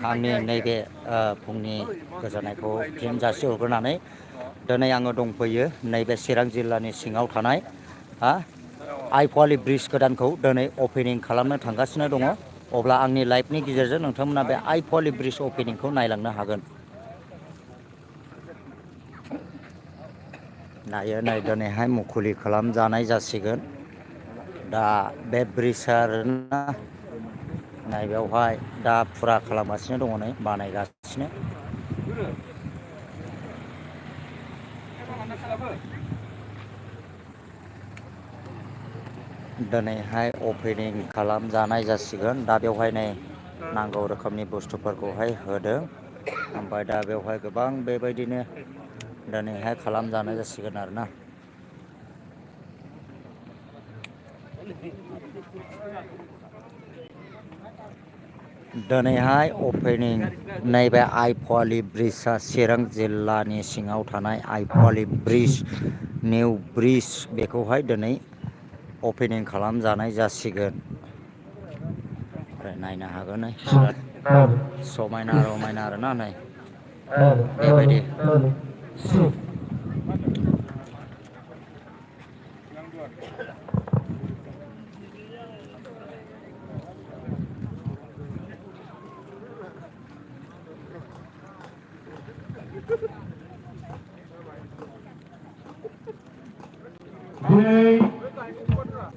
आंनि नैबे फुंनि गोजोननायखौ फिन जासिहरग्रोनानै दिनै आङो दंफैयो नैबे चिरां जिल्लानि सिङाव थानाय आइफवालि ब्रिज गोदानखौ दिनै अपेनिं खालामनो थांगासिनो दङ। अब्ला आंनि लाइभनि गेजेरजों नोंथांमोना बे आइफवालि ब्रिज अपेनिंखौ नायलांनो हागोन। दायो नै दिनैहाय मुखुलि खालामजानाय जासिगोन। दा बे ब्रिजआ आरोना नै बेवहाय दा फुरा खालामगासिनो दङ, नै बानायगासिनो। दिनैहाय अपेनिं खालामजानाय जासिगोन। दा बेवहाय नै नांगौ रोखोमनि बुस्थुफोरखौहाय होदों। ओमफ्राय दा बेवहाय गोबां बेबायदिनो दिनैहाय खालामजानाय जासिगोन आरोना। दिनैहाय अपेनिं नैबे आइफवालि ब्रिजआ चिरां जिल्लानि सिङाव थानाय आइफवालि ब्रिज निउ ब्रिज बेखौहाय दिनै अपेनिं खालामजानाय जासिगोन। आरो नायनो हागोन नै बिराद समायना रमायना आरोना नै बेबायदि।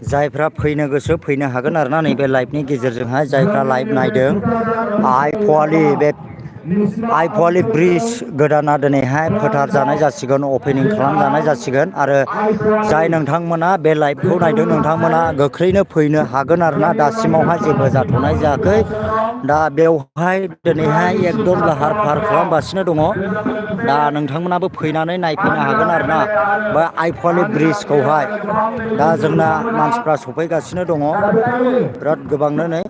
जायफ्रा फैनो गोसो फैनो हागोन आरोना नैबे लाइभनि गेजेरजोंहाय। जायफ्रा लाइभ नायदों आइफवालि ब्रिज गोदाना दिनैहाय फोथार जानाय जासिगोन, अपेनिं खालामजानाय जासिगोन। आरो जाय नोंथांमोना बे लाइभखौ नायदों नोंथांमोना गोख्रैनो फैनो हागोन आरोना। दासिमावहाय जेबो जाथ'नाय जायाखै। दा बेवहाय दिनैहाय एकदम लाहार फाहार खालामगासिनो दङ। दा नोंथांमोनाबो फैनानै नायफैनो हागोन आरोना बे आइफवालि ब्रिजखौहाय। दा जोंना मानसिफ्रा सफैगासिनो दङ बिराद गोबांनो नै।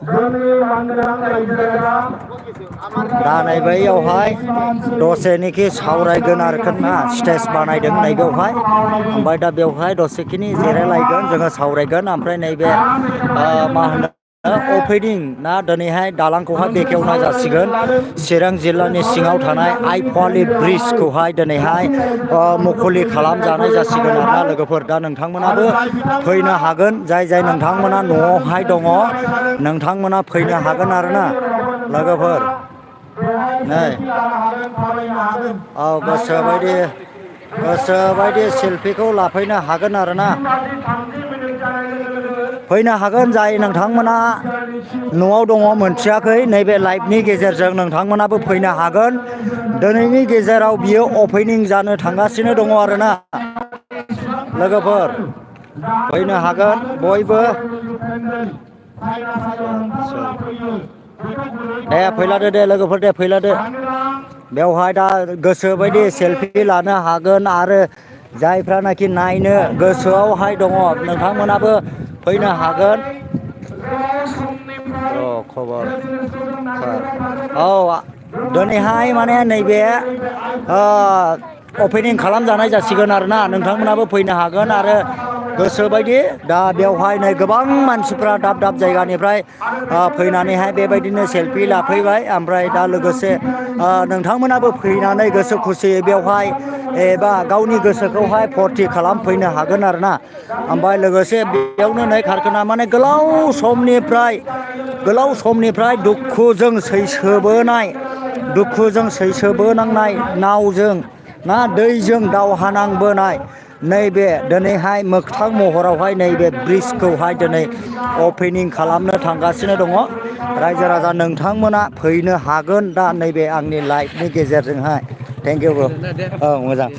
दा नै बैयावहाय दसेनिखि सावरायगोन आरोना, स्टेज बानायदों नै बेवहाय। ओमफ्राय दा बेवहाय दसेखिनि जिरायलायगोन जोङो, सावरायगोन। ओमफ्राय नैबे मा होनो अपेनिं ना दिनैहाय दालांखौहाय बेखेवना जासिगोन। चिरां जिल्लानि सिङाव थानाय आइफवालि ब्रिजखौहाय दिनैहाय मुखुलि खालामजानाय जासिगोन आरोना लोगोफोर। दा नोंथांमोनाबो फैनो हागोन। जाय जाय नोंथांमोना न'आवहाय दङ नोंथांमोना फैनो हागोन आरोना लोगोफोर। नै औ गोसोबायदि सेलफिखौ लाफैनो हागोन आरोना। फैनो हागोन जाय नोंथांमोना न'आव दङ मोनथियाखै, नैबे लाइभनि गेजेरजों नोंथांमोनाबो फैनो हागोन। दिनैनि गेजेराव बियो अपेनिं जानो थांगासिनो दङ आरोना लोगोफोर। फैनो हागोन बयबो। दे फैलादो दे लोगोफोर, दे फैलादो। बेवहाय दा गोसोबायदि सेलफि लानो हागोन। आरो जायफ्रानाखि नायनो गोसोआवहाय दङ नोंथांमोनाबो फैनो हागोन। खबर औ दिनैहाय माने नैबे अपेनिं खालामजानाय जासिगोन आरोना। नोंथांमोनाबो फैनो हागोन आरो गोसोबायदि। दा बेवहाय नै गोबां मानसिफ्रा दाब दाब जायगानिफ्राय फैनानैहाय बेबायदिनो सेलफि लाफैबाय। ओमफ्राय दा लोगोसे नोंथांमोनाबो फैनानै गोसो खुसियै बेवहाय एबा गावनि गोसोखौहाय फुरथि खालामफैनो हागोन आरोना। ओमफ्राय लोगोसे बेयावनो नै खारखोना माने गोलाव समनिफ्राय दुखुजों सैसोबोनांनाय नावजों ना दैजों दावहा नांबोनाय नैबे दिनैहाय मोगथां महरावहाय नैबे ब्रिजखौहाय दिनै अपेनिं खालामनो थांगासिनो दङ। रायजो राजा नोंथांमोना फैनो हागोन दा नैबे आंनि लाइभनि गेजेरजोंहाय। थेंक इउ ब्र'। औ मोजां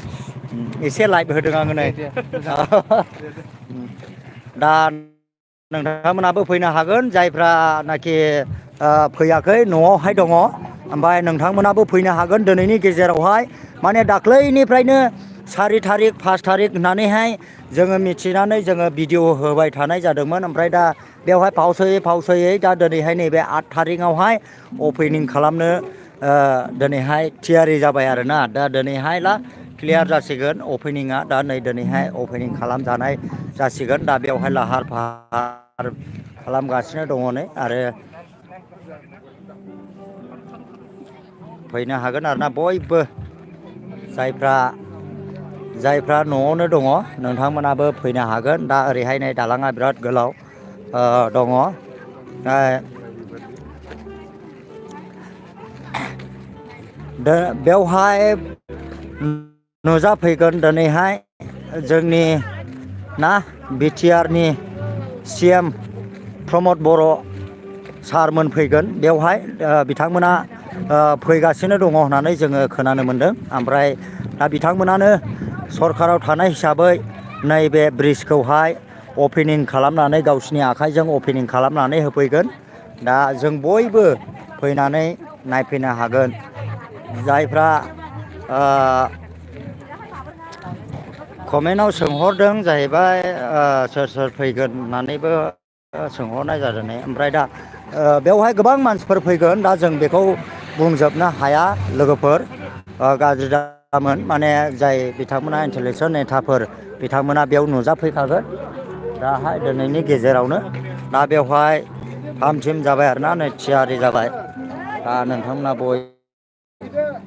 एसे लाइभ होदों आङो नै। दा नोंथांमोनाबो फैनो हागोन जायफ्रानाखि फैयाखै न'आवहाय दङ। ओमफ्राय नोंथांमोनाबो फैनो हागोन दिनैनि गेजेरावहाय। माने दाख्लैनिफ्रायनो 4 थारिख 5 थारिख होननानैहाय जोङो मिथिनानै जोङो भिडिअ होबाय थानाय जादोंमोन। ओमफ्राय दा बेवहाय फावसोयै दा दिनैहाय नैबे 8 थारिखआवहाय अपेनिं खालामनो दिनैहाय थियारि जाबाय आरोना। दा दिनैहाय क्लियार जासिगोन अपेनिंआ। दा नै दिनैहाय अपेनिं खालामजानाय जासिगोन। दा बेवहाय लाहार फाहार खालामगासिनो दङ नै। आरो फैनो हागोन आरोना बयबो जायफ्रा न'आवनो दङ नोंथांमोनाबो फैनो हागोन। दा ओरैहाय नै दालाङा बिराद गोलाव दङ। बेवहाय नुजाफैगोन दिनैहाय जोंनि बिटिआरनि CM प्रमद बर' सारमोन फैगोन बेवहाय बिथांमोना फैगासिनो दङ होननानै जोङो खोनानो मोनदों। ओमफ्राय दा बिथांमोनानो सरखाराव थानाय हिसाबै नैबे ब्रिजखौहाय अपेनिं खालामनानै गावसिनि आखाइजों अपेनिं खालामनानै होफैगोन। दा जों बयबो फैनानै नायफैनो हागोन। जायफ्रा कमेन्टआव सोंहरदों जाहैबाय सोर सोर फैगोन होननानैबो सोंहरनाय जादों। ओमफ्राय दा बेवहाय गोबां मानसिफोर फैगोन। दा जों बेखौ बुंजोबनो हाया लोगोफोर, गाज्रि दामोन माने जाय बिथांमोना इन्टेलेक्सुवेल नेताफोर बिथांमोना बेयाव नुजाफैखागोन दाहाय दिनैनि गेजेरावनो। दा बेवहाय थाम थिम जाबाय आरोना, नै थियारि जाबाय। दा नोंथांमोना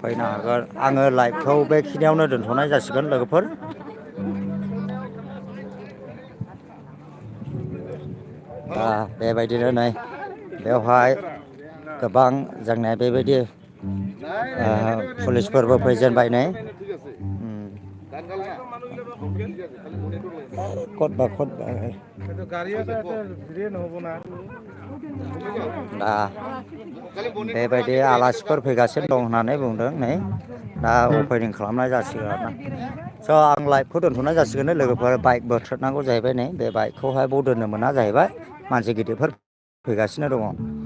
फैनो हागोन। आङो लाइभखौ बेखिनियावनो दोनथ'नाय जासिगोन लोगोफोर। दा बेबायदिनो नै बेवहाय गोबां जोंनिया बेबायदि पुलिसफोरबो फैजेनबाय नै। दा बेबायदि आलासिफोर फैगासिनो दं होननानै बुंदों नै। दा अपेनिं खालामनाय जासिगोन आरोना। स' आं लाइभखौ दोनथ'नाय जासिगोन लोगोफोर। बाइकबो थ्रोदनांगौ जाहैबाय नै, बे बाइकखौहाय बाव दोननो मोना जाहैबाय, मानसि गिदिरफोर फैगासिनो दङ।